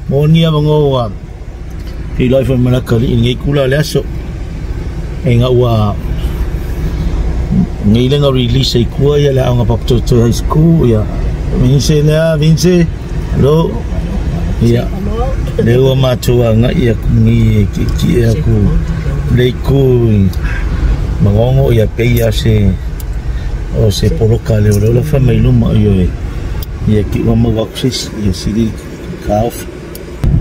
Mo ni avango ki loi foi malaka li ngi kula le aso e nga ua ngi le nga release ai kua ia le aoga Papatoetoe High School ia Vince lea Vince lo ia le ua matua nga ia ngi ki ki aku le ku mangongo ia pe ia se o se poloka le o la fa mai luma ia ia ki ua mau access ia sili ka off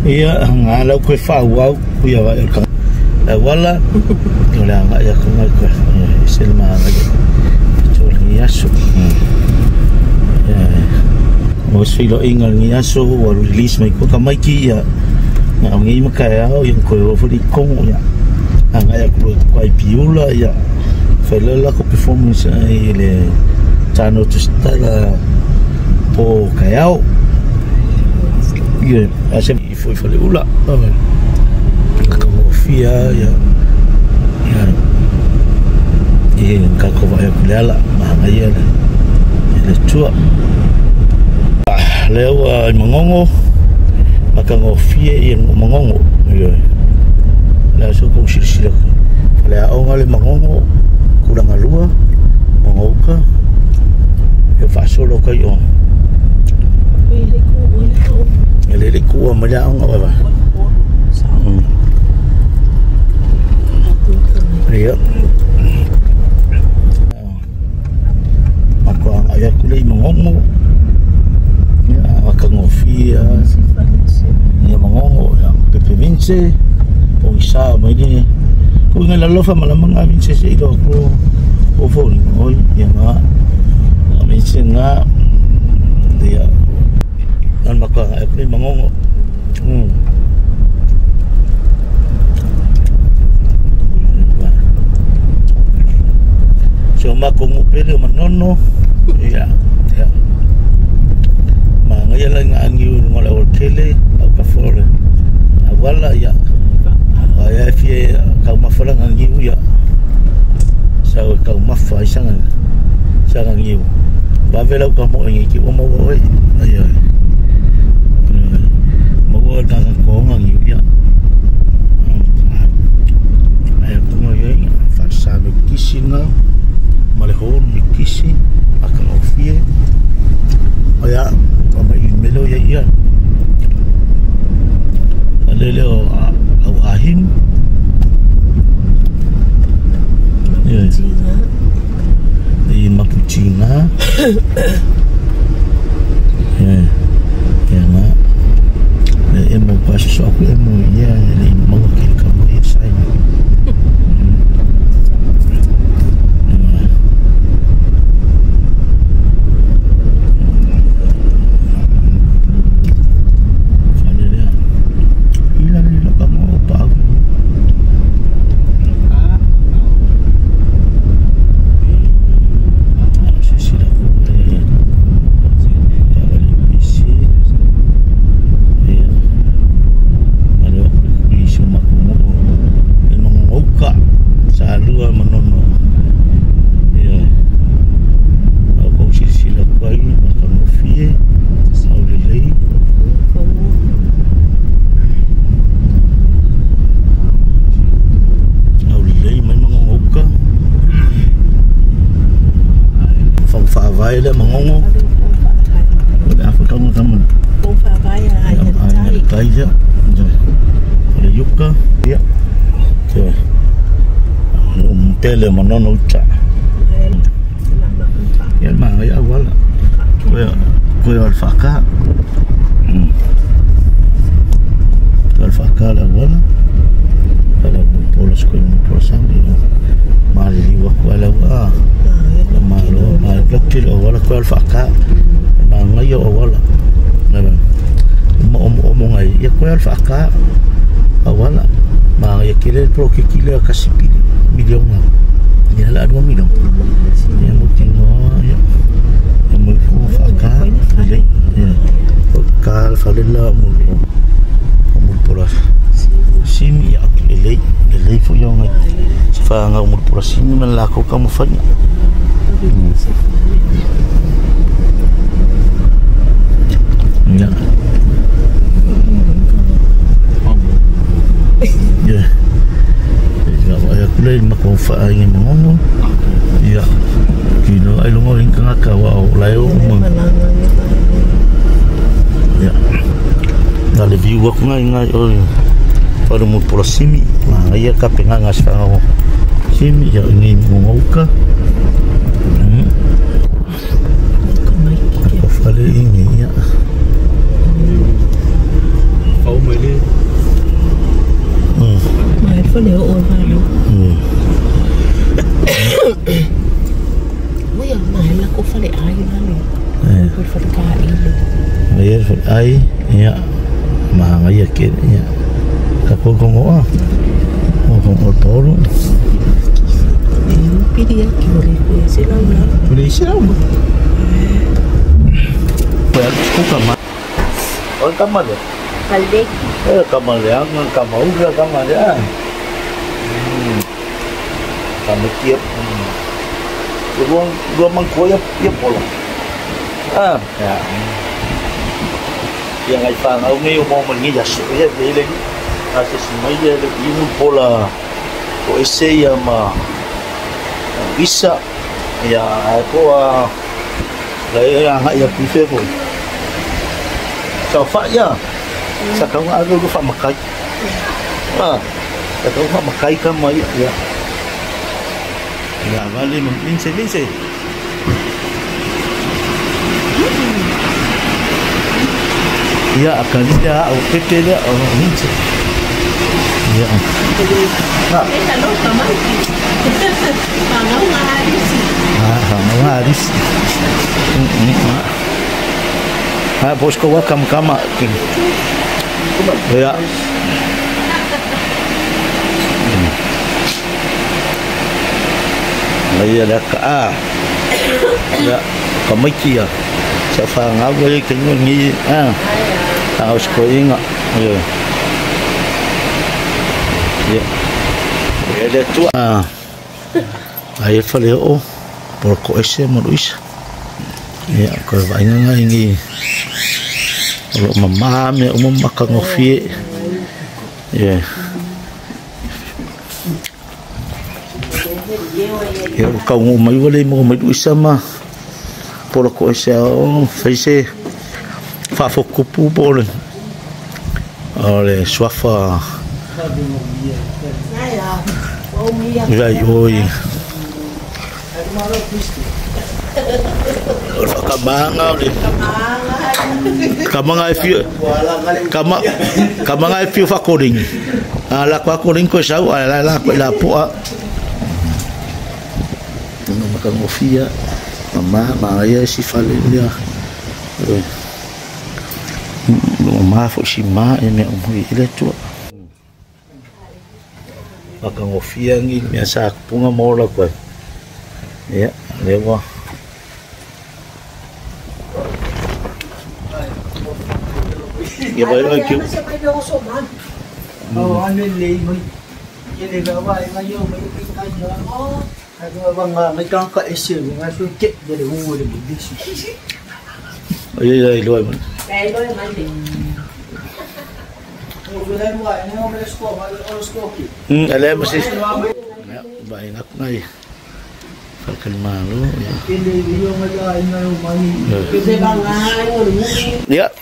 ia nga lau koe whaau ia wa ka wala o le anga ia ko ngai koe se le ma ia to le aso ia o se lo inga ni aso o release mai ko ka mai ki ia nga ngi ma ka ia o koe o fo ko ia anga ia ko ko piula ia fa la ko performance ai le tano to stala po ka ia ase i foi fale ula ka mo fia ia ia e ka ko vai ku le ala ma ia le le tua le ua mangongo ma ka ngo fia ia mangongo ia le so ko sila le aonga le mangongo kuranga lua mangouka e fa solo kai o le ku ma le aonga wa ia ako anga ia kule mangongo ia aka ngofia ia mangongo ia pepe Vince o isa mai ni ko ngai la lofa malamanga Vince se ilo ko o fo ni oi ia nga Vince nga dia an maka anga kule mangongo so mako ngupele manono ia ia ma ngai la nga angi ngola o tele au ka fole awala ia ia fie ka mafala ngi ia sa ka mafa isanga sanga ngi ba vela ka mo ngi ki o mo oi ai ai mo da ko ngi ia ai ko ngi fa sa me kisina male hon mi kisi akangofie oya o mai melo ia ia lele o au ahim ia i maputina ia ia nga le emo paso so aku emo ia le mo ke ka mo ia sai. Vai le mangongo le afa kama kama o fa vai ai ai tai ya le yuka ya te tele manono uta ya ma ya wala ko ya alfaka alfaka la wala ala pola sko mo pola sambi ma le liwa ko ala wa ma lo ma blokil o wala ko alfaka ma ngai o wala na mo mo mo ngai ya ko alfaka wala ma ya kile pro ke kile ka sipili miliona ya la 2 milion ya mo tingo ya ya mo ko faka le ya ka alfa mo mo pola simi ya le le fo yo ngai fa nga mo pola simi man la ko ka mo fa ya. le ma ko fa ai mo. Ia. Kino ai longo in ka ka wa o la o mo. Ia. Na le viu aku ngai ngai o. Paru mo pola simi. Ma ia ka penga ngas fa o. Simi ia ni mo uka. Ko fale ingi ia. Pau mai le. Mai fale o valo. Ui mai la ko fale ai la le. Ko fale ka ile. Ia fale ai ia. Ma ia ke ia. Ka ko ko mo. O ko o toro. E pidi ki o le ko se la la. Le se la. Pa ko ka ma. O ka ma le. Fale. E ka ma le ang ka ma u ka ma le. Ka ma kia. Luang luang mangko ya ya pola. Ah, ya. Yang ai fa ngau ngi mo mo ngi ya su ya le le. A se si mai ya le i mu pola. O ese ya ma isa ya ko a le ya ha ya pi fe ko. Sa fa ya. Sa ka nga ko fa makai. Ah. Sa ka fa makai ka mai ya. Ya, vale, lince, lince. Ya, akalida o pepe le o lince. Ya. Esa no está mal. Ah, ah, ah, bosco wa kam kama. Ya. Ia la ka a. Ya, ka mai kia. Sa fa ngau le ke ngi a. A os ko inga. Ya. Ya. Ya le tu a. Ai fa le o por ko ese mo luis. Ya, ko vai nga ngi. O mama me o mama ka ngofie. Ya. Ia kau mai wale mo mai luisa ma pola ko ese o feise fa fo kupu pole ole swafa vai oi kamanga ole kamanga fi kama kamanga fi fa koring ala kwa koring ko sau ala la la po makangofia mama maria si fale lia mama fo si ma e me o ile tu makangofia ngi me sa punga mola ko ya lewa ya vai lá que o ane le mai ye le ga wa mai yo mai ka yo Ai ka ka ese nga su ke de le hu le bisi. Ai ai lo ai. Ai lo ai mai. O le wa ne o le sko ma o sko ki. Ale mo si. Ya, vai na ngai. Fa malo ya. Ele yo ma ga ai na o mani. Ke se ba ngai o le. Ya.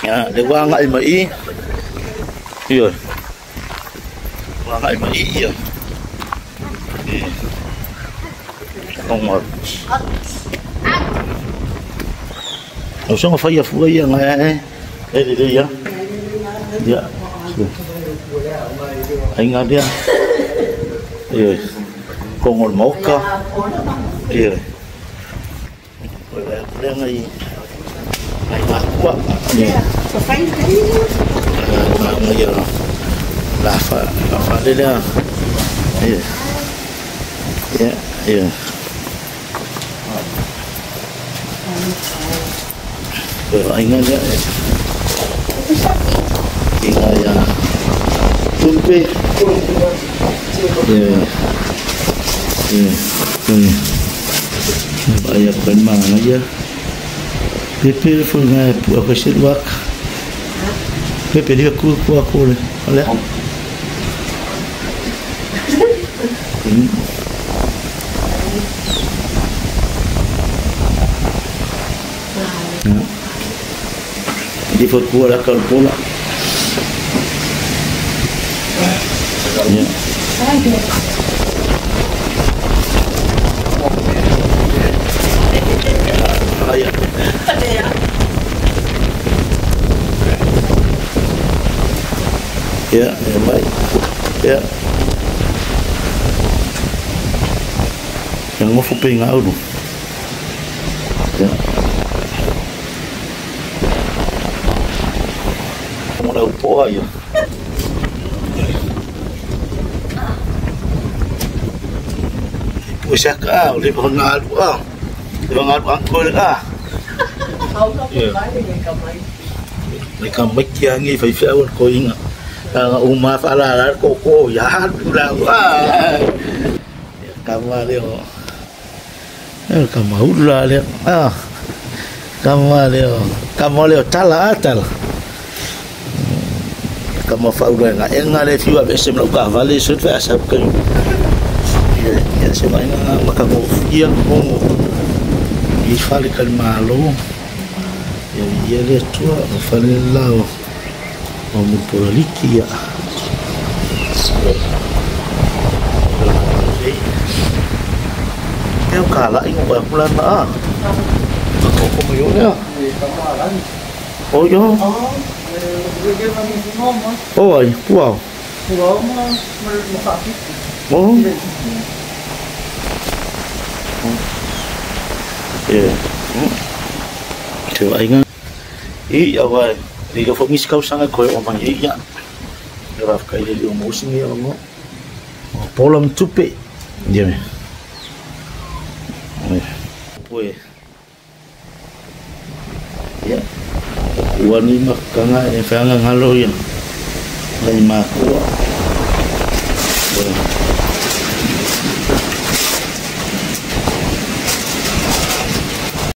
Ya, le wa ngai mai. Yo. Wa ngai mai ya. Không ngọt. Ở xong phải giờ phụ ấy nghe. Đây đây đây ya. Ya. Anh nghe đi. Ê. Con ngọt máu ca. Ê. Ôi đang ngay. Ai mà quá. Ngay giờ. Là phải đây là. Ê. Ya, ya. Anh nghe nhé. Inga ya. Tumpe. Ya. Ya. Bayar kan mana ya? Pepe foi ngai pu aku silwak. Pepe dia ku ku aku le. Ale. Di fakua la kalpola. Ya. Ya, ya baik. Ya. Yang mau fupe ngau tu. Ya. Mau poa ya. Puasa ka, oleh pengalu ah. Pengalu angkol ah. Ya. Mereka mekiangi fai-fai ko inga. Uma fala ko ya la ah. Kama leo. Kama ula leo. Ah. Kama leo. Kama leo tala atal. Kama faula nga enga le fiwa bese mla ka vale sut fa asap ka. Ya se vai nga makago fia mo. I fale kalmalo. Ya yele tua fale lao. O muporaliki ya. Teo kala ingo ba pula na. Ko ko yo ya. Oh yo. Oh ai, wow. Oh. Yeah. Teo ai nga. I awa Li ka fo ngis kau sanga koe o mai ia. Raf kai le o mosingi o ngo. Pola mtupe. Dia. Poe. Ya. Ua ni makanga e whanga ngalo ia. Nei makua.